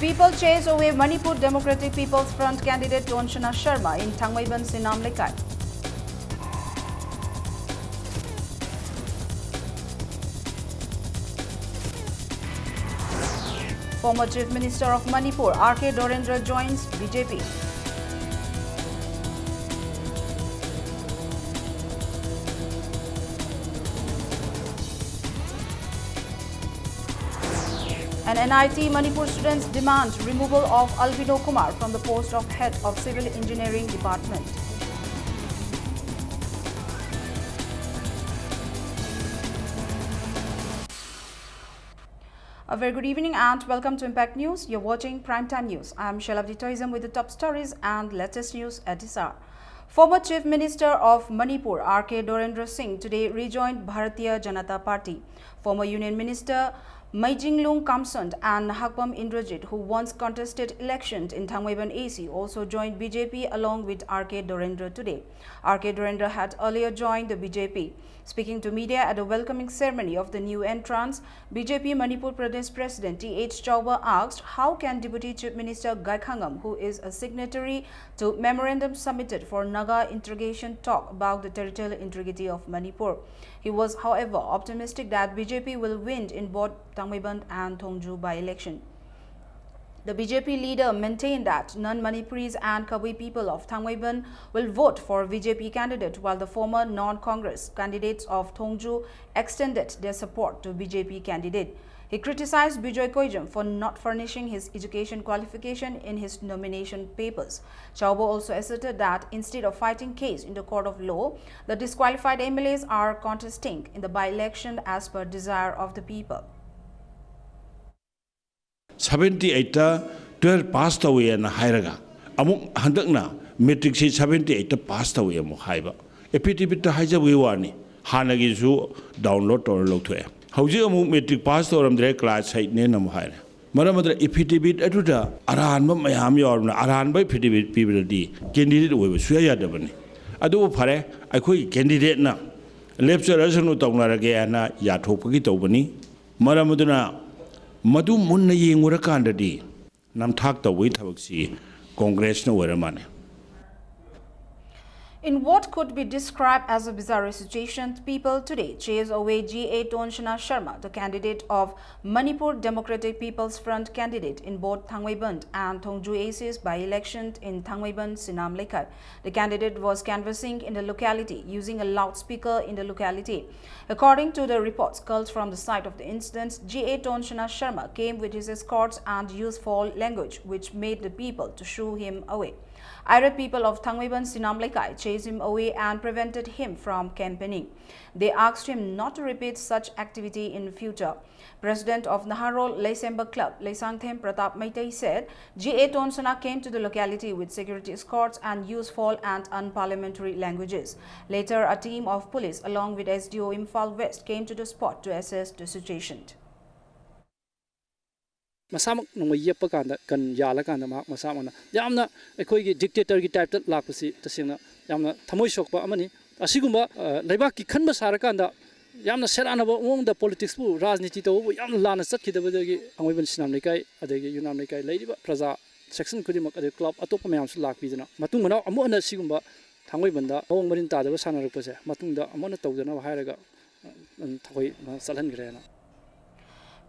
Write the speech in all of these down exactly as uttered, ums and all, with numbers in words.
People chase away Manipur Democratic People's Front candidate Tonshana Sharma in Thangmeiban Sinam Lekai. Former Chief Minister of Manipur, R K Dorendra joins B J P. And N I T Manipur students demand removal of Albino Kumar from the post of Head of Civil Engineering Department. A very good evening and welcome to Impact News. You're watching Prime Time News. I'm Shalabdi Tourism with the top stories and latest news at this hour. Former Chief Minister of Manipur, R K Dorendra Singh, today rejoined Bharatiya Janata Party. Former Union Minister Meijinglung Kamsund and Nahakpam Indrajit, who once contested elections in Thangmeiban A C, also joined B J P along with R K Dorendra today. R K Dorendra had earlier joined the B J P. Speaking to media at a welcoming ceremony of the new entrants, B J P Manipur Pradesh President T H Chauba asked, how can Deputy Chief Minister Gai Khangam, who is a signatory to memorandum submitted for Naga integration, talk about the territorial integrity of Manipur? He was, however, optimistic that B J P will win in both Thangmeiban and Thongju by-election. The B J P leader maintained that non-Manipuris and Kabui people of Thangmeiban will vote for B J P candidate, while the former non-Congress candidates of Thongju extended their support to B J P candidate. He criticized Bijoy Koijam for not furnishing his education qualification in his nomination papers. Chauba also asserted that instead of fighting case in the court of law, the disqualified M L As are contesting in the by-election as per desire of the people. Seventy eight twelve pass ꯇꯧꯋꯦꯅ ꯍꯥꯏꯔꯒ, ꯑꯃꯨꯛ ꯍꯟꯗꯛꯅ matric ꯁꯤ seventy eight pass ꯇꯧꯋꯦ ꯑꯃꯨꯛ ꯍꯥꯏꯕ꯫ Affidavit ꯇ ꯍꯥꯏꯖꯕꯒꯤ ꯋꯥꯅꯤ, ꯍꯥꯟꯅꯒꯤꯁꯨ download ꯇꯧꯔ ꯂꯧꯊꯣꯛꯑꯦ꯫ ꯍꯧꯖꯤꯛ ꯑꯃꯨꯛ matric pass ꯇꯧꯔꯝꯗ꯭ꯔꯦ, class eight ꯅꯦꯅ ꯑꯃꯨꯛ ꯍꯥꯏꯔꯦ꯫ ꯃꯔꯝ ꯑꯗꯨꯅ affidavit ꯑꯗꯨꯗ ꯑꯔꯥꯟꯕ ꯃꯌꯥꯝ ꯌꯥꯎꯔꯕꯅꯤꯅ, ꯑꯔꯥꯟꯕ affidavit ꯄꯤꯕꯗꯗꯤ candidate ꯑꯣꯏꯕ ꯁꯨꯡꯌꯥ ꯌꯥꯗꯕꯅꯤ꯫ ꯑꯗꯨꯕꯨ ꯐꯔꯦ, ꯑꯩꯈꯣꯏꯒꯤ candidate ꯅ ꯂꯦꯞꯆꯔꯁꯅꯨ, ꯇꯧꯅꯔꯒꯦ ꯍꯥꯏꯅ ꯌꯥꯊꯣꯛꯄꯒꯤ ꯇꯧꯕꯅꯤ꯫ ꯃꯔꯝ ꯑꯗꯨꯅ ꯃꯗꯨ ꯃꯨꯟꯅ ꯌꯦꯡꯉꯨꯔꯀꯥꯟꯗꯗꯤ ꯅꯝꯊꯥꯛ ꯇꯧꯕꯒꯤ ꯊꯕꯛꯁꯤ ꯀꯣꯡꯒ꯭ꯔꯦꯁꯅ ꯑꯣꯏꯔ ꯃꯥꯜꯂꯦ꯫ In what could be described as a bizarre situation, people today chased away G A Tonshanna Sharma, the candidate of Manipur Democratic People's Front candidate in both Thangmeiband and Thongju A C's by-election in Thangmeiband Sinam Leikai. The candidate was canvassing in the locality using a loudspeaker in the locality. According to the reports culled from the site of the incident, G A Tonshanna Sharma came with his escorts and used foul language, which made the people to shoo him away. Irate people of Thangmeiband Sinam Leikai chased him away and prevented him from campaigning. They asked him not to repeat such activity in future. President of Naharol Leisemba Club, Leisangthem Pratap Meitei, said G A Tonshanna came to the locality with security escorts and used foul and unparliamentary languages. Later, a team of police along with S D O Imphal West came to the spot to assess the situation. ꯃꯁꯥꯃꯛ ꯅꯣꯡꯃꯩ ꯌꯦꯞꯄ ꯀꯥꯟꯗ, gun ꯌꯥꯜꯂꯀꯥꯟꯗ ꯃꯍꯥꯛ ꯃꯁꯥꯃꯛꯅ ꯌꯥꯝꯅ ꯑꯩꯈꯣꯏꯒꯤ ꯗꯤꯛꯇꯦꯇꯔꯒꯤ ꯇꯥꯏꯞꯇ ꯂꯥꯛꯄꯁꯤ ꯇꯁꯦꯡꯅ ꯌꯥꯝꯅ ꯊꯃꯣꯏ ꯁꯣꯛꯄ ꯑꯃꯅꯤ꯫ ꯑꯁꯤꯒꯨꯝꯕ ꯂꯩꯕꯥꯛꯀꯤ ꯈꯟꯕ ꯁꯥꯔꯀꯥꯟꯗ ꯌꯥꯝꯅ ꯁꯦꯔꯥꯟꯅꯕ ꯃꯑꯣꯡꯗ ꯄꯣꯂꯤꯇꯤꯛꯁꯄꯨ, ꯔꯥꯖꯅꯤꯇꯤ ꯇꯧꯕꯕꯨ ꯌꯥꯝꯅ ꯂꯥꯟꯅ ꯆꯠꯈꯤꯗꯕꯗꯒꯤ ꯊꯥꯡꯃꯩꯕꯟ ꯁꯤꯅꯥꯝ ꯂꯩꯀꯥꯏ ꯑꯗꯒꯤ ꯌꯨꯅꯥꯝ ꯂꯩꯀꯥꯏ ꯂꯩꯔꯤꯕ ꯄ꯭ꯔꯖꯥ ꯁꯦꯛꯁꯟ ꯈꯨꯗꯤꯡꯃꯛ, ꯑꯗꯩ ꯀ꯭ꯂꯕ ꯑꯇꯣꯞꯄ ꯃꯌꯥꯝꯁꯨ ꯂꯥꯛꯄꯤꯗꯅ ꯃꯇꯨꯡ ꯃꯅꯥꯎ ꯑꯃꯨꯛ ꯍꯟꯅ ꯁꯤꯒꯨꯝꯕ ꯊꯥꯡꯃꯩꯕꯟꯗ ꯃꯑꯣꯡ ꯃꯔꯤꯟ ꯇꯥꯗꯕ ꯁꯥꯟꯅꯔꯛꯄꯁꯦ ꯃꯇꯨꯡꯗ ꯑꯃꯨꯛ ꯍꯟꯅ ꯇꯧꯗꯅꯕ ꯍꯥꯏꯔꯒ ꯊꯈꯣꯏ ꯆꯠꯍꯟꯈ꯭ꯔꯦꯅ꯫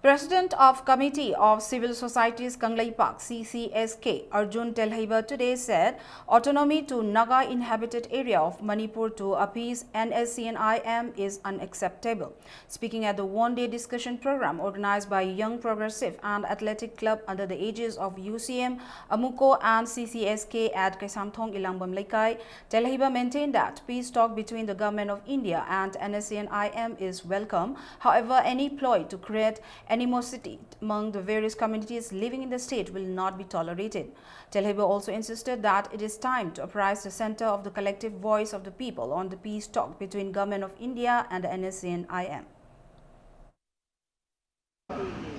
President of Committee of Civil Societies Kangleipak, C C S K, Arjun Telheiba today said autonomy to Naga inhabited area of Manipur to appease N S C N I M is unacceptable. Speaking at the one-day discussion program organized by Young Progressive and Athletic Club under the aegis of U C M, AMUCO and C C S K at Kaisamthong Ilangbam Leikai, Telheiba maintained that peace talk between the Government of India and N S C N I M is welcome. However, any ploy to create animosity among the various communities living in the state will not be tolerated. Telheiba also insisted that it is time to apprise the center of the collective voice of the people on the peace talk between Government of India and N S C N I M.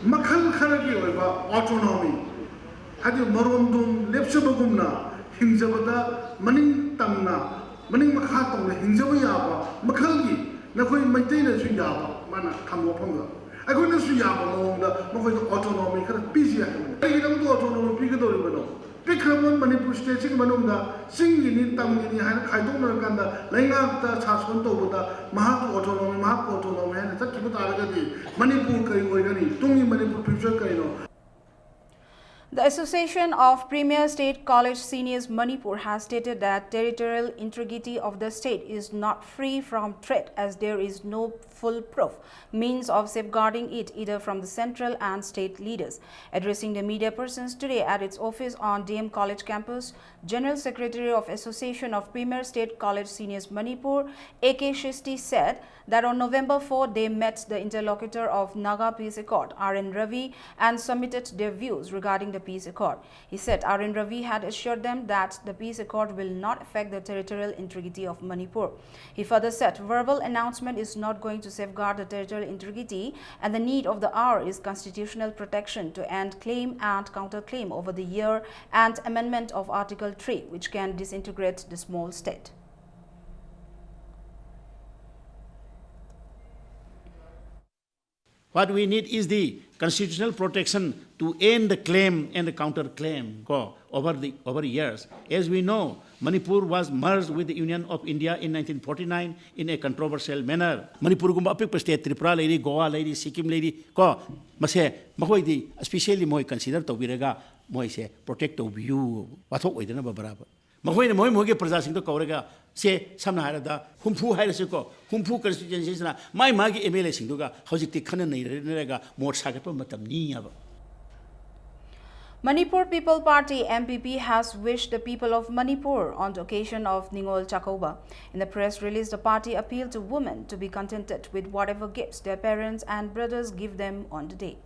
ꯃꯈꯜ ꯈꯔꯒꯤ ꯑꯣꯏꯕ autonomy, ꯍꯥꯏꯗꯤ ꯃꯔꯣꯝꯗꯣꯝ ꯂꯦꯞꯆꯕꯒꯨꯝꯅ ꯍꯤꯡꯖꯕꯗ ꯃꯅꯤꯡ ꯇꯝꯅ, ꯃꯅꯤꯡ ꯃꯈꯥ ꯇꯧꯅ ꯍꯤꯡꯖꯕ ꯌꯥꯕ ꯃꯈꯜꯒꯤ ꯅꯈꯣꯏ ꯃꯩꯇꯩꯅꯁꯨ ꯌꯥꯕ ꯃꯥꯅ ꯊꯝꯕ ꯋꯥꯐꯝꯗ ꯑꯩꯈꯣꯏꯅꯁꯨ ꯌꯥꯕ ꯃꯑꯣꯡꯗ ꯃꯈꯣꯏꯗ autonomy ꯈꯔ ꯄꯤꯁꯤ ꯍꯥꯏꯕꯅꯤ꯫ ꯀꯔꯤꯒꯤꯗꯃꯛꯇ autonomy ꯄꯤꯒꯗꯧꯔꯤꯕꯅꯣ? ꯄꯤꯛꯈ꯭ꯔꯕ ꯃꯅꯤꯄꯨꯔ stateꯁꯤꯒꯤ ꯃꯅꯨꯡꯗ ꯆꯤꯡꯒꯤꯅꯤ, ꯇꯝꯒꯤꯅꯤ ꯍꯥꯏꯅ ꯈꯥꯏꯗꯣꯛꯅꯔꯀꯥꯟꯗ ꯂꯩꯉꯥꯛꯇ ꯁꯥꯁꯣꯟ ꯇꯧꯕꯗ ꯃꯍꯥꯛꯀꯤ autonomy, ꯃꯍꯥꯛꯀꯤ autonomy ꯍꯥꯏꯅ ꯆꯠꯈꯤꯕ ꯇꯥꯔꯒꯗꯤ ꯃꯅꯤꯄꯨꯔ ꯀꯔꯤ ꯑꯣꯏꯒꯅꯤ? ꯇꯨꯡꯒꯤ ꯃꯅꯤꯄꯨꯔ future ꯀꯔꯤꯅꯣ? The Association of Premier State College Seniors Manipur has stated that territorial integrity of the state is not free from threat, as there is no foolproof means of safeguarding it, either from the central and state leaders. Addressing the media persons today at its office on D M College campus, General Secretary of Association of Premier State College Seniors Manipur, A K Shrishti, said that on November four they met the interlocutor of Naga Peace Accord, R N Ravi, and submitted their views regarding the peace accord. He said R N Ravi had assured them that the peace accord will not affect the territorial integrity of Manipur. He further said verbal announcement is not going to safeguard the territorial integrity, and the need of the hour is constitutional protection to end claim and counterclaim over the year and amendment of Article three, which can disintegrate the small state. What we need is the constitutional protection to end the claim and the counterclaim ko, over the over years. As we know, Manipur was merged with the Union of India in nineteen forty-nine in a controversial manner. ꯃꯅꯤꯄꯨꯔꯒꯨꯝꯕ ꯑꯄꯤꯛꯄ state, Tripura ꯂꯩꯔꯤ, ꯒꯣꯋꯥ ꯂꯩꯔꯤ, ꯁꯤꯛꯀꯤꯝ ꯂꯩꯔꯤ ꯀꯣ, ꯃꯁꯦ ꯃꯈꯣꯏꯗꯤ specially ꯃꯣꯏ consider ꯇꯧꯕꯤꯔꯒ ꯃꯣꯏꯁꯦ protect ꯇꯧꯕꯤꯌꯨ, ꯋꯥꯊꯣꯛ ꯑꯣꯏꯗꯅꯕ ꯕꯔꯥꯕꯔ꯫ ꯃꯈꯣꯏꯅ ꯃꯣꯏ ꯃꯣꯏꯒꯤ ꯄ꯭ꯔꯖꯥꯁꯤꯡꯗꯣ ꯀꯧꯔꯒ, ꯁꯦ, ꯁꯝꯅ ꯍꯥꯏꯔꯕꯗ ꯍꯨꯝꯐꯨ ꯍꯥꯏꯔꯁꯤꯀꯣ, ꯍꯨꯝꯐꯨ constituencyꯁꯤꯅ ꯃꯥꯏ ꯃꯥꯒꯤ M L Aꯁꯤꯡꯗꯨꯒ ꯍꯧꯖꯤꯛꯇꯤ ꯈꯟꯅ ꯅꯩꯅꯔꯒ ꯃꯣꯠ ꯁꯥꯒꯠꯄ ꯃꯇꯝꯅꯤ ꯍꯥꯏꯕ꯫ Manipur People Party, M P P, has wished the people of Manipur on the occasion of Ningol Chakouba. In the press release, the party appealed to women to be contented with whatever gifts their parents and brothers give them on the day.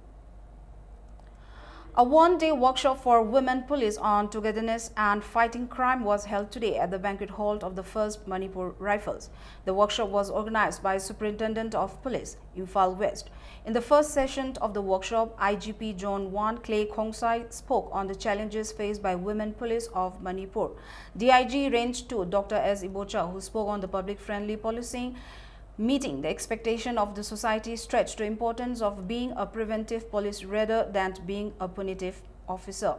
A one-day workshop for women police on togetherness and fighting crime was held today at the banquet hall of the First Manipur Rifles. The workshop was organized by Superintendent of Police, Imphal West. In the first session of the workshop, I G P Zone one Clay Khongsai spoke on the challenges faced by women police of Manipur. D I G Range two, Doctor S Ibocha, who spoke on the public-friendly policing, Meeting the expectation of the society stretched to importance of being a preventive police rather than being a punitive officer.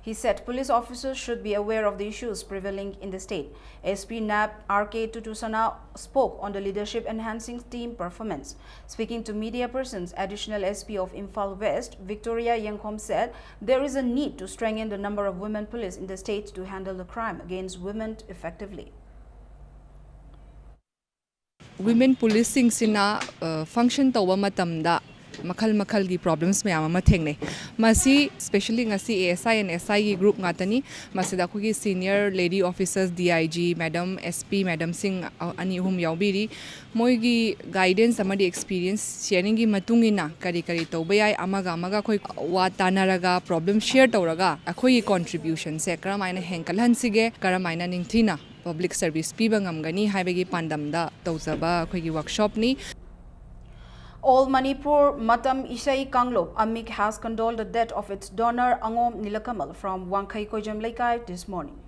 He said police officers should be aware of the issues prevailing in the state. S P nab R K Tutusana spoke on the leadership enhancing team performance. Speaking to media persons, Additional S P of Imphal West, Victoria Yengkhom, said there is a need to strengthen the number of women police in the state to handle the crime against women effectively. Women policeꯁꯤꯡꯁꯤꯅ ꯐꯪꯁꯟ ꯇꯧꯕ ꯃꯇꯝꯗ ꯃꯈꯜ ꯃꯈꯜꯒꯤ problems ꯃꯌꯥꯝ ꯑꯃ ꯊꯦꯡꯅꯩ꯫ ꯃꯁꯤ especially ꯉꯁꯤ A S I and S I ꯒꯤ group ꯉꯥꯛꯇꯅꯤ꯫ ꯃꯁꯤꯗ ꯑꯩꯈꯣꯏꯒꯤ senior lady officers, D I G madam, S P madamꯁꯤꯡ ꯑꯅꯤ ꯑꯍꯨꯝ ꯌꯥꯎꯕꯤꯔꯤ꯫ ꯃꯣꯏꯒꯤ guidance ꯑꯃꯗꯤ experience sharingꯒꯤ ꯃꯇꯨꯡ ꯏꯟꯅ ꯀꯔꯤ ꯀꯔꯤ ꯇꯧꯕ ꯌꯥꯏ, ꯑꯃꯒ ꯑꯃꯒ ꯑꯩꯈꯣꯏ ꯋꯥ ꯇꯥꯅꯔꯒ, problem share ꯇꯧꯔꯒ ꯑꯩꯈꯣꯏꯒꯤ contributionꯁꯦ ꯀꯔꯝꯍꯥꯏꯅ ꯍꯦꯟꯒꯠꯍꯟꯁꯤꯒꯦ, ꯀꯔꯝꯍꯥꯏꯅ ꯅꯤꯡꯊꯤꯅ public service ꯄꯤꯕ ꯉꯝꯒꯅꯤ ꯍꯥꯏꯕꯒꯤ ꯄꯥꯟꯗꯝꯗ ꯇꯧꯖꯕ ꯑꯩꯈꯣꯏꯒꯤ workshopꯅꯤ꯫ All Manipur Matam Isai Kanglup, AMIK, has condoled the death of its donor Angom Nilakamal from Wangkhei Koijam Leikai this morning.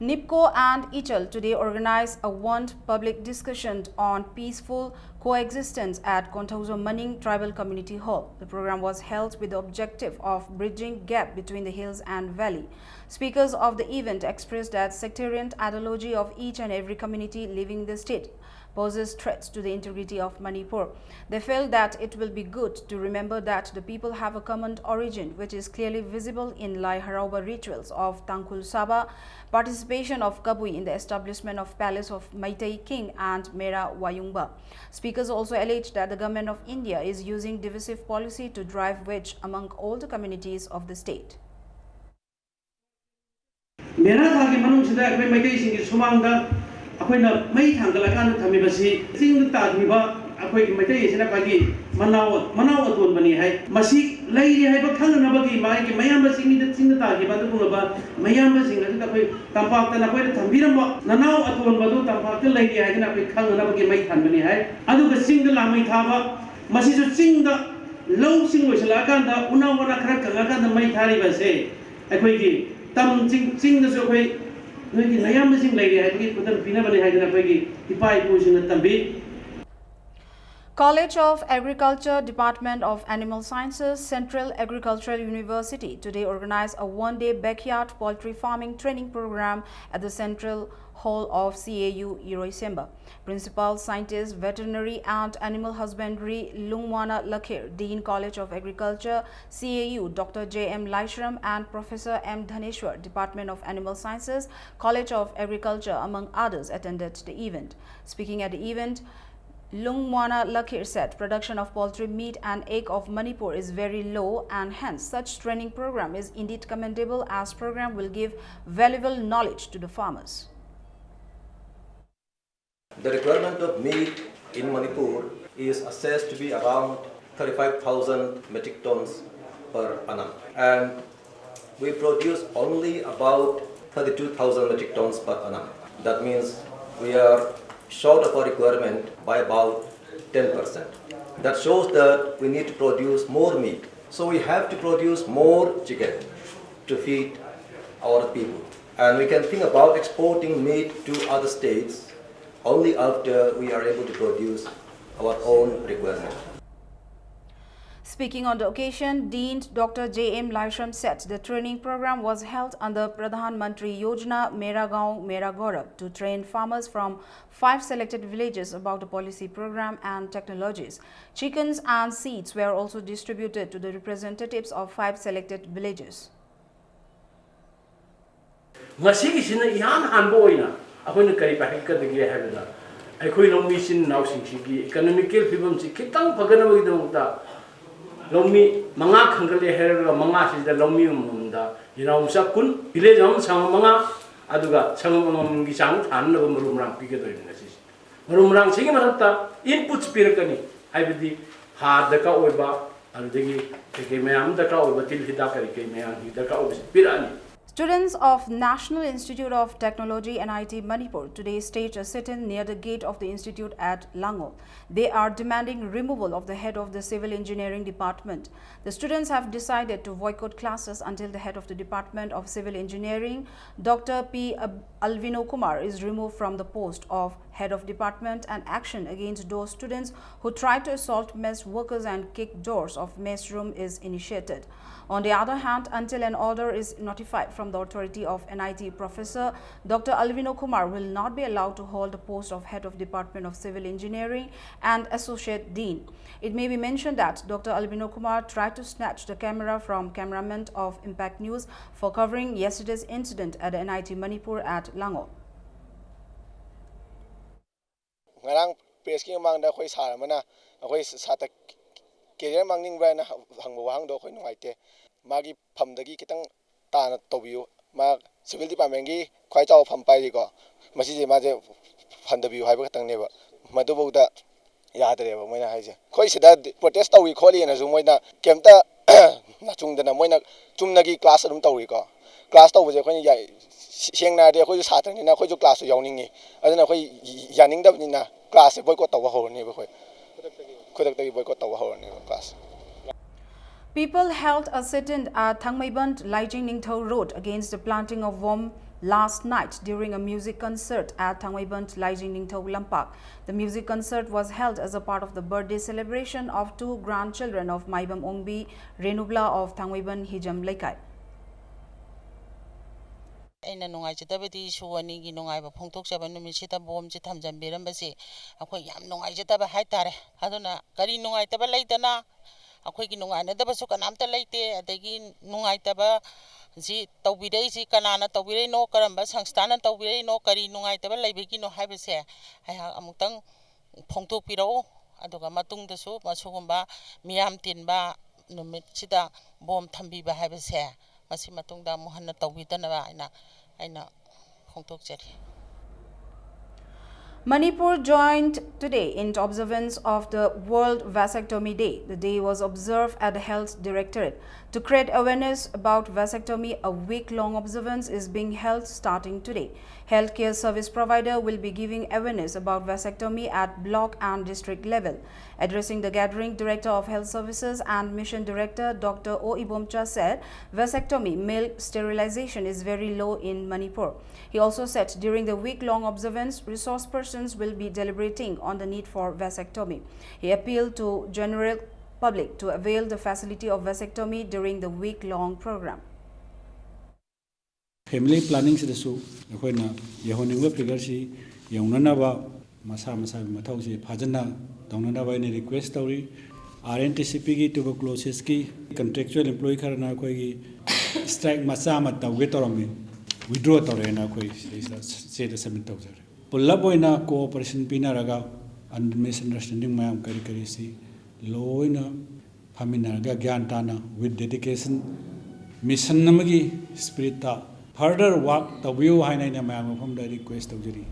NIPCO and ICHAL today organized a one public discussion on peaceful coexistence at Konthozo Maning Tribal Community Hall. The program was held with the objective of bridging gap between the hills and valley. Speakers of the event expressed that sectarian ideology of each and every community living in the state poses threats to the integrity of Manipur. They felt that it will be good to remember that the people have a common origin, which is clearly visible in Lai Harauba rituals of Tangkhul Saba, participation of Kabui in the establishment of Palace of Meitei King and Mera Wayungba. Speakers also alleged that the government of India is using divisive policy to drive wedge among all the communities of the state. ꯃꯦꯔꯥ ꯊꯥꯒꯤ ꯃꯅꯨꯡꯁꯤꯗ ꯑꯩꯈꯣꯏ ꯃꯩꯇꯩꯁꯤꯡꯒꯤ ꯁꯨꯃꯥꯡꯗ ꯑꯩꯈꯣꯏꯅ ꯃꯩ ꯊꯥꯡꯒꯠꯂꯀꯥꯟꯗ ꯊꯝꯃꯤꯕꯁꯤ ꯆꯤꯡꯗ ꯇꯥꯈꯤꯕ ꯑꯩꯈꯣꯏꯒꯤ ꯃꯩꯇꯩ ꯑꯁꯤꯅ ꯈ꯭ꯋꯥꯏꯒꯤ ꯃꯅꯥꯎ ꯃꯅꯥꯎ ꯑꯇꯣꯟꯕꯅꯤ ꯍꯥꯏ꯫ ꯃꯁꯤ ꯂꯩꯔꯤ ꯍꯥꯏꯕ ꯈꯪꯅꯅꯕꯒꯤ ꯃꯥꯒꯤ ꯃꯌꯥꯝꯕ ꯆꯤꯡꯃꯤꯗ ꯆꯤꯡꯗ ꯇꯥꯈꯤꯕ ꯑꯗꯨꯒꯨꯝꯂꯕ ꯃꯌꯥꯝꯕꯁꯤꯡ ꯑꯗꯨꯗ ꯑꯩꯈꯣꯏ ꯇꯝꯄꯥꯛꯇ ꯅꯈꯣꯏꯅ ꯊꯝꯕꯤꯔꯝꯕ ꯅꯅꯥꯎ ꯑꯇꯣꯟꯕꯗꯨ ꯇꯝꯄꯥꯛꯇ ꯂꯩꯔꯤ ꯍꯥꯏꯗꯅ ꯑꯩꯈꯣꯏ ꯈꯪꯅꯅꯕꯒꯤ ꯃꯩ ꯊꯥꯟꯕꯅꯤ ꯍꯥꯏ꯫ ꯑꯗꯨꯒ ꯆꯤꯡꯗ ꯂꯥꯡꯃꯩ ꯊꯥꯕ ꯃꯁꯤꯁꯨ ꯆꯤꯡꯗ ꯂꯧꯁꯤꯡ ꯂꯣꯏꯁꯤꯜꯂꯛꯑꯀꯥꯟꯗ ꯎꯅꯥ ꯋꯥꯅꯥ ꯈꯔ ꯀꯪꯉꯀꯥꯟꯗ ꯃꯩ ꯊꯥꯔꯤꯕ ꯑꯁꯦ ꯑꯩꯈꯣꯏꯒꯤ ꯇꯝ ꯆꯤꯡ ꯆꯤꯡꯗꯁꯨ ꯑꯩꯈꯣꯏ ꯅꯣꯏꯒꯤ ꯅꯌꯥꯝꯕꯁꯤꯡ ꯂꯩꯔꯤ ꯍꯥꯏꯕꯒꯤ ꯈꯨꯗꯝ ꯄꯤꯅꯕꯅꯤ ꯍꯥꯏꯗꯅ ꯑꯩꯈꯣꯏꯒꯤ ꯏꯄꯥ ꯏꯄꯨꯁꯤꯡꯅ ꯇꯝꯕꯤ꯫ College of Agriculture, Department of Animal Sciences, Central Agricultural University today organized a one-day backyard poultry farming training program at the Central Hall of C A U Iroisemba. Principal Scientist, Veterinary and Animal Husbandry Lungwana Lakhir, Dean, College of Agriculture, C A U, Doctor J M Laishram, and Professor M Dhaneshwar, Department of Animal Sciences, College of Agriculture, among others, attended the event. Speaking at the event, Lungwana Lakhir said production of poultry meat and egg of Manipur is very low, and hence such training program is indeed commendable, as program will give valuable knowledge to the farmers. The requirement of meat in Manipur is assessed to be around thirty-five thousand metric tons per annum, and we produce only about thirty-two thousand metric tons per annum. That means we are short of our requirement by about ten percent. That shows that we need to produce more meat. So we have to produce more chicken to feed our people. And we can think about exporting meat to other states only after we are able to produce our own requirement. Speaking on the occasion, Dean Doctor J M Laishram said the training program was held under Pradhan Mantri Yojana Mera Gaon Mera Gaurav to train farmers from five selected villages about the policy program and technologies. Chickens and seeds were also distributed to the representatives of five selected villages. ꯉꯁꯤꯒꯤꯁꯤꯅ ꯏꯍꯥꯟ ꯍꯥꯟꯕ ꯑꯣꯏꯅ ꯑꯩꯈꯣꯏꯅ ꯀꯔꯤ ꯄꯥꯏꯈꯠꯀꯗꯒꯦ ꯍꯥꯏꯕꯗ, ꯑꯩꯈꯣꯏ ꯂꯧꯃꯤ ꯏꯆꯤꯟ ꯏꯅꯥꯎꯁꯤꯡꯁꯤꯒꯤ ꯏꯀꯣꯅꯣꯃꯤꯀꯦꯜ ꯐꯤꯕꯝꯁꯤ ꯈꯤꯇꯪ ꯐꯒꯠꯅꯕꯒꯤꯗꯃꯛꯇ ꯂꯧꯃꯤ ꯃꯉꯥ ꯈꯟꯒꯠꯂꯦ ꯍꯥꯏꯔꯒ, ꯃꯉꯥꯁꯤꯗ ꯂꯧꯃꯤ ꯑꯃꯃꯝꯗ ꯌꯦꯅꯥꯎ ꯃꯆꯥ ꯀꯨꯟ, ꯚꯤꯂꯦꯖ ꯑꯃ ꯁꯪꯉꯝ ꯃꯉꯥ, ꯑꯗꯨꯒ ꯁꯪꯉꯝ ꯑꯃꯃꯝꯒꯤ ꯆꯥꯡ ꯊꯥꯅꯅꯕ ꯃꯔꯨ ꯃꯔꯥꯡ ꯄꯤꯒꯗꯧꯔꯤꯕꯅꯤ ꯉꯁꯤꯁꯦ꯫ ꯃꯔꯨ ꯃꯔꯥꯡꯁꯤꯒꯤ ꯃꯊꯛꯇ ꯏꯟꯄꯨꯠꯁ ꯄꯤꯔꯛꯀꯅꯤ, ꯍꯥꯏꯕꯗꯤ ꯍꯥꯔ ꯗꯔꯀꯥꯔ ꯑꯣꯏꯕ, ꯑꯗꯨꯗꯒꯤ ꯀꯩꯀꯩ ꯃꯌꯥꯝ ꯗꯔꯀꯥꯔ ꯑꯣꯏꯕ, ꯇꯤꯜ ꯍꯤꯗꯥꯛ ꯀꯔꯤ ꯀꯔꯤ ꯃꯌꯥꯝꯒꯤ ꯗꯔꯀꯥꯔ ꯑꯣꯏꯕꯁꯤ ꯄꯤꯔꯛꯑꯅꯤ꯫ Students of National Institute of Technology, N I T, Manipur today staged a sit-in near the gate of the institute at Langol. They are demanding removal of the head of the Civil Engineering Department. The students have decided to boycott classes until the head of the Department of Civil Engineering, Doctor P Ab- Alvino Kumar, is removed from the post of head of department, and action against those students who try to assault mess workers and kick doors of mess room is initiated. On the other hand, until an order is notified from the authority of N I T professor, Doctor Alvino Kumar will not be allowed to hold the post of head of Department of Civil Engineering and associate dean. It may be mentioned that Doctor Alvino Kumar tried to snatch the camera from cameraman of Impact News for covering yesterday's incident at the N I T Manipur at Langol. ꯉꯔꯥꯡ ꯄ꯭ꯔꯦꯁꯀꯤ ꯃꯃꯥꯡꯗ ꯑꯩꯈꯣꯏ ꯁꯥꯔ ꯑꯃꯅ ꯑꯩꯈꯣꯏ ꯁꯥꯇ꯭ꯔ career ꯃꯥꯡꯅꯤꯡꯕ꯭ꯔꯥ ꯍꯥꯏꯅ ꯍꯪꯕ ꯋꯥꯍꯪꯗꯣ ꯑꯩꯈꯣꯏ ꯅꯨꯡꯉꯥꯏꯇꯦ꯫ ꯃꯥꯒꯤ ꯐꯝꯗꯒꯤ ꯈꯤꯇꯪ ꯇꯥꯅ ꯇꯧꯕꯤꯌꯨ꯫ ꯃꯥ ꯁꯤꯚꯤꯜ ꯗꯤꯄꯥꯔꯠꯃꯦꯟꯒꯤ ꯈ꯭ꯋꯥꯏ ꯆꯥꯎꯕ ꯐꯝ ꯄꯥꯏꯔꯤꯀꯣ, ꯃꯁꯤꯁꯦ ꯃꯥꯁꯦ ꯍꯟꯊꯕꯤꯌꯨ ꯍꯥꯏꯕ ꯈꯛꯇꯪꯅꯦꯕ꯫ ꯃꯗꯨꯐꯥꯎꯗ ꯌꯥꯗ꯭ꯔꯦꯕ ꯃꯣꯏꯅ ꯍꯥꯏꯁꯦ꯫ ꯑꯩꯈꯣꯏ ꯁꯤꯗ ꯄ꯭ꯔꯣꯇꯦꯁ ꯇꯧꯏ ꯈꯣꯠꯂꯤꯅꯁꯨ ꯃꯣꯏꯅ ꯀꯩꯝꯇ ꯅꯥꯆꯨꯡꯗꯅ ꯃꯣꯏꯅ ꯆꯨꯝꯅꯒꯤ ꯀ꯭ꯂꯥꯁ ꯑꯗꯨꯝ ꯇꯧꯔꯤꯀꯣ꯫ ꯀ꯭ꯂꯥꯁ ꯇꯧꯕꯁꯦ ꯑꯩꯈꯣꯏꯅ ꯌꯥꯏ-, ꯁꯦꯡꯅ ꯍꯥꯏꯔꯗꯤ ꯑꯩꯈꯣꯏꯁꯨ ꯁꯥꯇ꯭ꯔꯅꯤꯅ ꯑꯩꯈꯣꯏꯁꯨ ꯀ꯭ꯂꯥꯁꯇꯣ ꯌꯥꯎꯅꯤꯡꯉꯤ꯫ ꯑꯗꯨꯅ ꯑꯩꯈꯣꯏ ꯌꯥꯅꯤꯡꯗꯕꯅꯤꯅ ꯀ꯭ꯂꯥꯁꯁꯦ ꯕꯣꯏꯀꯣꯠ ꯇꯧꯕ ꯍꯧꯔꯅꯦꯕ ꯑꯩꯈꯣꯏ꯫ ꯈꯨꯗꯛꯇꯒꯤ ꯕꯣꯏꯀꯣꯠ ꯇꯧꯕ ꯍꯧꯔꯅꯦꯕ class. People held a sit-in at Thangmeiband Laijing Ningthou Road against the planting of bomb last night during a music concert at Thangmeiband Laijing Ningthou Lampak. The music concert was held as a part of the birthday celebration of two grandchildren of Maibam Ongbi Renubla of Thangmeiband Hijam Leikai. ꯑꯩꯅ ꯅꯨꯡꯉꯥꯏꯖꯗꯕꯗꯤ ꯏꯁꯨ ꯑꯅꯤꯒꯤ ꯅꯨꯡꯉꯥꯏꯕ ꯐꯣꯡꯗꯣꯛꯆꯕ ꯅꯨꯃꯤꯠꯁꯤꯗ ꯕꯣꯝꯁꯦ ꯊꯝꯖꯤꯟꯕꯤꯔꯝꯕꯁꯤ ꯑꯩꯈꯣꯏ ꯌꯥꯝ ꯅꯨꯡꯉꯥꯏꯖꯗꯕ ꯍꯥꯏꯇꯥꯔꯦ꯫ ꯑꯗꯨꯅ ꯀꯔꯤ ꯅꯨꯡꯉꯥꯏꯇꯕ ꯂꯩꯗꯅ? ꯑꯩꯈꯣꯏꯒꯤ ꯅꯨꯡꯉꯥꯏꯅꯗꯕꯁꯨ ꯀꯅꯥꯝꯇ ꯂꯩꯇꯦ꯫ ꯑꯗꯒꯤ ꯅꯨꯡꯉꯥꯏꯇꯕ ꯁꯤ ꯇꯧꯕꯤꯔꯛꯏꯁꯤ ꯀꯅꯥꯅ ꯇꯧꯕꯤꯔꯛꯏꯅꯣ, ꯀꯔꯝꯕ ꯁꯪꯁꯊꯥꯅ ꯇꯧꯕꯤꯔꯛꯏꯅꯣ, ꯀꯔꯤ ꯅꯨꯡꯉꯥꯏꯇꯕ ꯂꯩꯕꯒꯤꯅꯣ ꯍꯥꯏꯕꯁꯦ ꯑꯩꯍꯥꯛ ꯑꯃꯨꯛꯇꯪ ꯐꯣꯡꯗꯣꯛꯄꯤꯔꯛꯎ꯫ ꯑꯗꯨꯒ ꯃꯇꯨꯡꯗꯁꯨ ꯃꯁꯤꯒꯨꯝꯕ ꯃꯤꯌꯥꯝ ꯇꯤꯟꯕ ꯅꯨꯃꯤꯠꯁꯤꯗ ꯕꯣꯝ ꯊꯝꯕꯤꯕ ꯍꯥꯏꯕꯁꯦ ꯃꯁꯤ ꯃꯇꯨꯡꯗ ꯑꯃꯨꯛ ꯍꯟꯅ ꯇꯧꯕꯤꯗꯅꯕ ꯍꯥꯏꯅ ꯑꯩꯅ ꯐꯣꯡꯗꯣꯛꯆꯔꯤ꯫ Manipur joined today in observance of the World Vasectomy Day. The day was observed at the Health Directorate to create awareness about vasectomy. A week-long observance is being held starting today. Healthcare service provider will be giving awareness about vasectomy at block and district level. Addressing the gathering, Director of Health Services and Mission Director Doctor O Ibomcha said vasectomy, male sterilization, is very low in Manipur. He also said during the week-long observance, resource persons will be deliberating on the need for vasectomy. He appealed to general public to avail the facility of vasectomy during the week-long program. Family planning ꯁꯤꯗꯁꯨ ꯑꯩꯈꯣꯏꯅ ꯌꯧꯍꯟꯅꯤꯡꯕ figure ꯁꯤ ꯌꯧꯅꯅꯕ ꯃꯁꯥ ꯃꯁꯥꯒꯤ ꯃꯊꯧꯁꯤ ꯐꯖꯅ ꯇꯧꯅꯅꯕ ꯑꯩꯅ request ꯇꯧꯔꯤ꯫ RNTCP ꯒꯤ tuberculosis ꯀꯤ contractual employee ꯈꯔꯅ ꯑꯩꯈꯣꯏꯒꯤ strike ꯃꯆꯥ ꯑꯃ ꯇꯧꯒꯦ ꯇꯧꯔꯝꯃꯤ, withdraw ꯇꯧꯔꯦꯅ ꯑꯩꯈꯣꯏ ꯁꯤꯗꯩꯁꯤꯗ ꯆꯦꯗ submit ꯇꯧꯖꯔꯦ꯫ ꯄꯨꯂꯞ ꯑꯣꯏꯅ cooperation ꯄꯤꯅꯔꯒ misunderstanding ꯃꯌꯥꯝ ꯀꯔꯤ ꯀꯔꯤꯁꯤ ꯂꯣꯏꯅ ꯐꯝꯃꯤꯟꯅꯔꯒ ꯒ꯭ꯌꯥꯟ ꯇꯥꯅ with dedication mission ꯑꯃꯒꯤ spirit ꯇ further work ꯇꯧꯕꯤꯌꯨ ꯍꯥꯏꯅ ꯑꯩꯅ ꯃꯌꯥꯝ ꯃꯐꯝꯗ request ꯇꯧꯖꯔꯤ꯫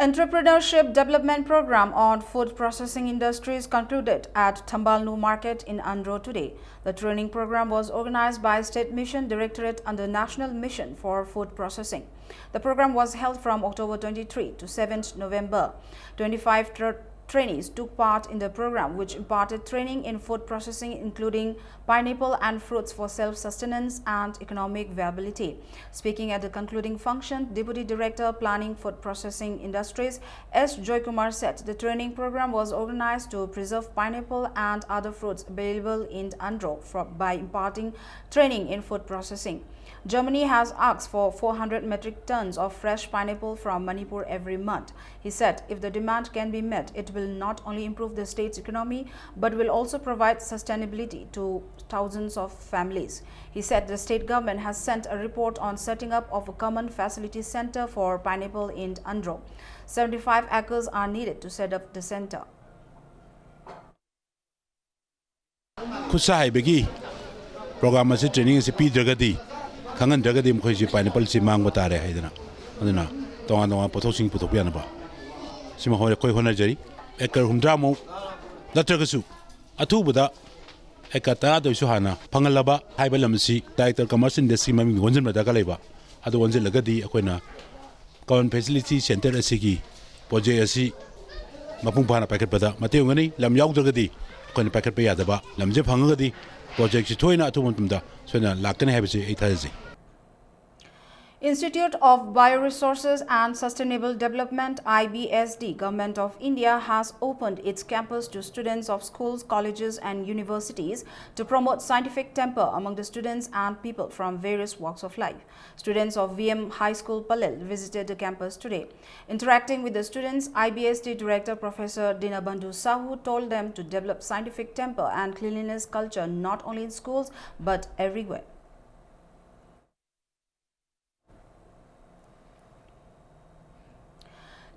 Entrepreneurship Development Program on Food Processing Industries concluded at Thambal New Market in Andro today. The training program was organized by State Mission Directorate under National Mission for Food Processing. The program was held from October twenty-three to seventh November. Twenty-five tra- trainees took part in the program, which imparted training in food processing, including pineapple and fruits for self-sustenance and economic viability. Speaking at the concluding function, Deputy Director, Planning, Food Processing Industries, S Joykumar said the training program was organized to preserve pineapple and other fruits available in Andro fro- by imparting training in food processing. Germany has asked for four hundred metric tons of fresh pineapple from Manipur every month. He said if the demand can be met, it will not only improve the state's economy but will also provide sustainability to thousands of families. He said the state government has sent a report on setting up of a common facility center for pineapple in Andro. Seventy-five acres are needed to set up the center. ꯈꯨꯠꯁꯥ ꯍꯩꯕꯒꯤ program ꯑꯁꯤ, training ꯑꯁꯤ ꯄꯤꯗ꯭ꯔꯒꯗꯤ, ꯈꯪꯍꯟꯗ꯭ꯔꯒꯗꯤ ꯃꯈꯣꯏꯁꯤ pineappleꯁꯤ ꯃꯥꯡꯕ ꯇꯥꯔꯦ ꯍꯥꯏꯗꯅ, ꯑꯗꯨꯅ ꯇꯣꯉꯥꯟ ꯇꯣꯉꯥꯟꯕ ꯄꯣꯠꯊꯣꯛꯁꯤꯡ ꯄꯨꯊꯣꯛꯄ ꯌꯥꯅꯕ, ꯁꯤꯃ ꯍꯣꯏ ꯑꯩꯈꯣꯏ ꯍꯣꯠꯅꯖꯔꯤ꯫ ꯑꯦꯀꯔ ꯍꯨꯝꯗ꯭ꯔꯥꯃꯨꯛ ꯅꯠꯇ꯭ꯔꯒꯁꯨ ꯑꯊꯨꯕꯗ ꯑꯦꯀꯔ ꯇꯔꯥꯗ ꯑꯣꯏꯁꯨ ꯍꯥꯟꯅ ꯐꯪꯍꯜꯂꯕ ꯍꯥꯏꯕ ꯂꯝ ꯑꯁꯤ Director Commerce Industry ꯃꯃꯤꯡꯗ ꯑꯣꯟꯁꯤꯟꯕ ꯗꯔꯀꯥꯔ ꯂꯩꯕ꯫ ꯑꯗꯨ ꯑꯣꯟꯁꯤꯜꯂꯒꯗꯤ ꯑꯩꯈꯣꯏꯅ Common Facility Center ꯑꯁꯤꯒꯤ project ꯑꯁꯤ ꯃꯄꯨꯡ ꯐꯥꯅ ꯄꯥꯏꯈꯠꯄꯗ ꯃꯇꯦꯡ ꯑꯣꯏꯒꯅꯤ꯫ ꯂꯝ ꯌꯥꯎꯗ꯭ꯔꯒꯗꯤ ꯑꯩꯈꯣꯏꯅ ꯄꯥꯏꯈꯠꯄ ꯌꯥꯗꯕ꯫ ꯂꯝꯁꯦ ꯐꯪꯉꯒꯗꯤ projectꯁꯤ ꯊꯣꯏꯅ ꯑꯊꯨꯕ ꯃꯇꯝꯗ ꯁꯣꯏꯗꯅ ꯂꯥꯛꯀꯅꯤ ꯍꯥꯏꯕꯁꯤ ꯑꯩ ꯊꯥꯖꯖꯩ꯫ Institute of Bioresources and Sustainable Development, I B S D, Government of India, has opened its campus to students of schools, colleges, and universities to promote scientific temper among the students and people from various walks of life. Students of V M High School, Palel, visited the campus today. Interacting with the students, I B S D Director Professor Dinabandhu Sahu told them to develop scientific temper and cleanliness culture not only in schools but everywhere.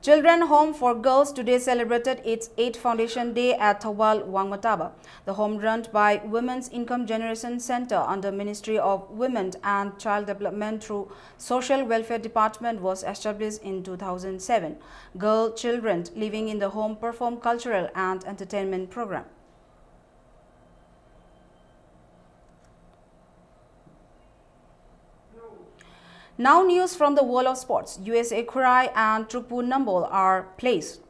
Children Home for Girls today celebrated its eighth Foundation Day at Thoubal Wangmataba. The home, run by Women's Income Generation Center under Ministry of Women and Child Development through Social Welfare Department, was established in two thousand seven. Girl children living in the home perform cultural and entertainment program. Now news from the world of sports. U S A Khurai and Trukpu Nambol are placed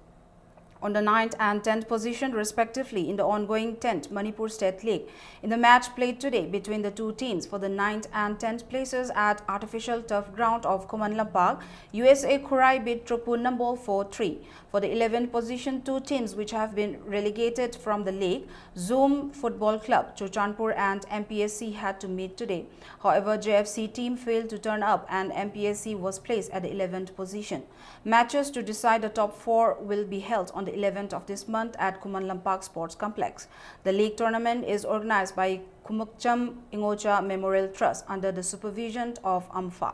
on the ninth and tenth position respectively in the ongoing tenth Manipur State League. In the match played today between the two teams for the ninth and tenth places at artificial turf ground of Khuman Lampak, U S A Khurai beat Trukpu Nambol four three. For the eleventh position, two teams which have been relegated from the league, Zoom Football Club, Churachandpur and M P S C had to meet today. However, J F C team failed to turn up and M P S C was placed at the eleventh position. Matches to decide the top four will be held on the eleventh of this month at Khuman Lampak Sports Complex. The league tournament is organized by Khumukcham Ingocha Memorial Trust under the supervision of AMFA.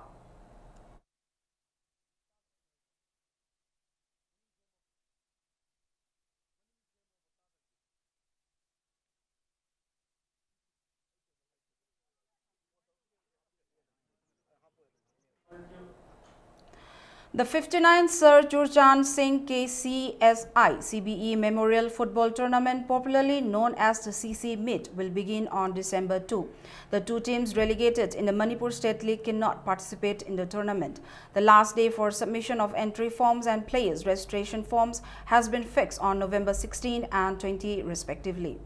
The fifty-ninth Sir Churchan Singh K C S I C B E Memorial Football Tournament, popularly known as the C C Meet, will begin on December two. The two teams relegated in the Manipur State League cannot participate in the tournament. The last day for submission of entry forms and players registration forms has been fixed on November sixteen and twenty, respectively.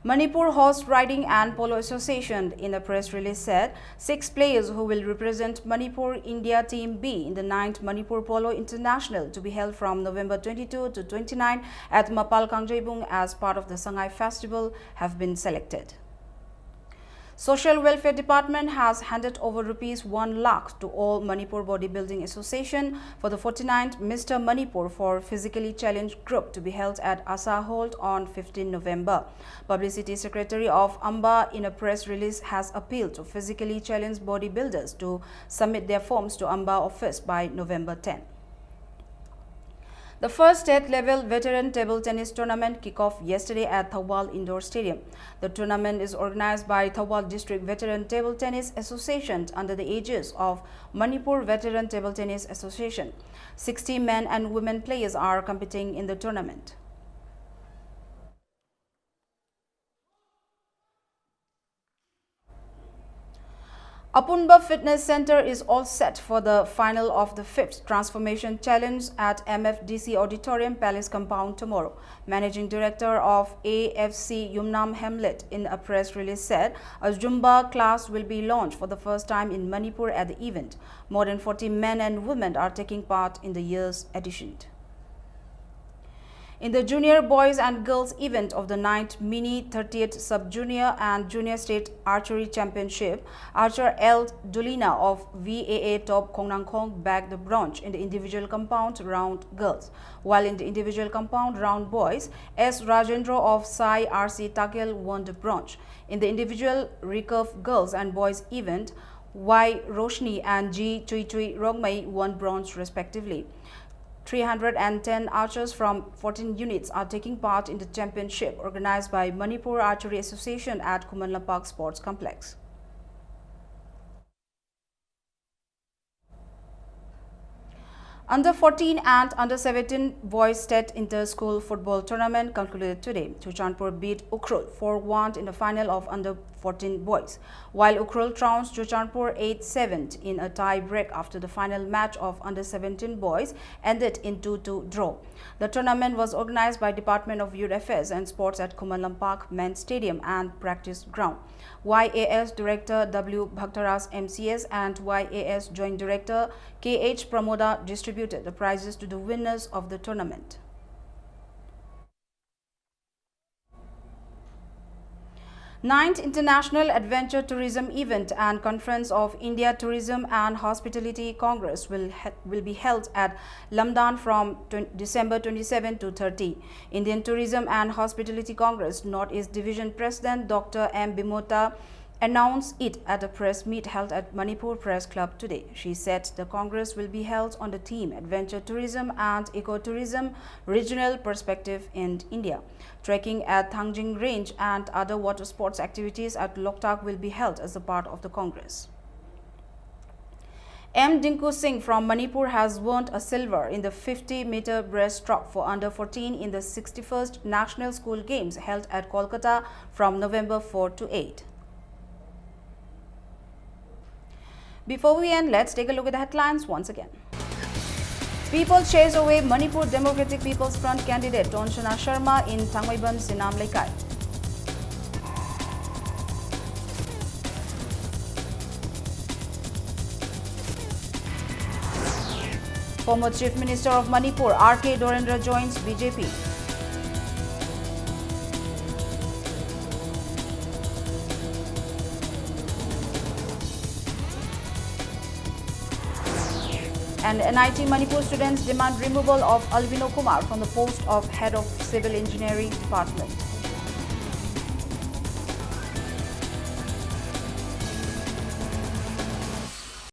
Manipur Horse Riding and Polo Association, in a press release, said six players who will represent Manipur India Team B in the ninth Manipur Polo International, to be held from November twenty-two to twenty-nine at Mapal Kangjeibung as part of the Sangai Festival, have been selected. Social Welfare Department has handed over rupees one lakh to All Manipur Bodybuilding Association for the forty-ninth Mister Manipur for Physically Challenged Group, to be held at Asa Hall on fifteenth November. Publicity Secretary of AMBA, in a press release, has appealed to physically challenged bodybuilders to submit their forms to AMBA office by November ten. The first state level veteran table tennis tournament kicked off yesterday at Thoubal Indoor Stadium. The tournament is organized by Thoubal District Veteran Table Tennis Association under the aegis of Manipur Veteran Table Tennis Association. Sixty men and women players are competing in the tournament. Apunba Fitness Center is all set for the final of the fifth Transformation Challenge at M F D C Auditorium, Palace Compound, tomorrow. Managing Director of A F C Yumnam Hamlet, in a press release, said a Zumba class will be launched for the first time in Manipur at the event. More than forty men and women are taking part in the year's edition. In the junior boys and girls event of the ninth Mini thirtieth Sub Junior and Junior State Archery Championship, archer L Dolina of V A A Top Khongnangkhong bagged the bronze in the individual compound round girls, while in the individual compound round boys, S Rajendra of Sai R C Takel won the bronze. In the individual recurve girls and boys event, Y Roshni and G Chui Chui Rongmei won bronze respectively. Three hundred and ten archers from fourteen units are taking part in the championship organized by Manipur Archery Association at Khuman Lampak Sports Complex. Under fourteen and under seventeen boys state inter-school football tournament concluded today. Churachandpur beat Ukhrul four one in the final of under fourteen boys, while Ukhrul trounced Churachandpur eight seven in a tie break after the final match of under seventeen boys ended in two two draw. The tournament was organized by Department of Youth Affairs and Sports at Khuman Lampak Men's Stadium and Practice Ground. Y A S Director W Bhaktaraj M C S and Y A S Joint Director K H Pramoda distributed the prizes to the winners of the tournament. Ninth International Adventure Tourism Event and Conference of India Tourism and Hospitality Congress will, he- will be held at Lamdang from twen- December twenty-seven to thirty. Indian Tourism and Hospitality Congress Northeast Division President Doctor M Bimota announced it at a press meet held at Manipur Press Club today. She said the Congress will be held on the theme Adventure Tourism and Ecotourism, Regional Perspective in India. Trekking at Thangjing Range and other water sports activities at Loktak will be held as a part of the Congress. M Dinku Singh from Manipur has won a silver in the fifty meter breaststroke for under fourteen in the sixty-first National School Games held at Kolkata from November four to eight. Before we end, let's take a look at the headlines once again. People chase away Manipur Democratic People's Front candidate Tonsona Sharma in Thangmeiban Sinam Leikai. Former Chief Minister of Manipur R K Dorendra joins B J P. And N I T Manipur students demand removal of Albino Kumar from the post of Head of Civil Engineering Department.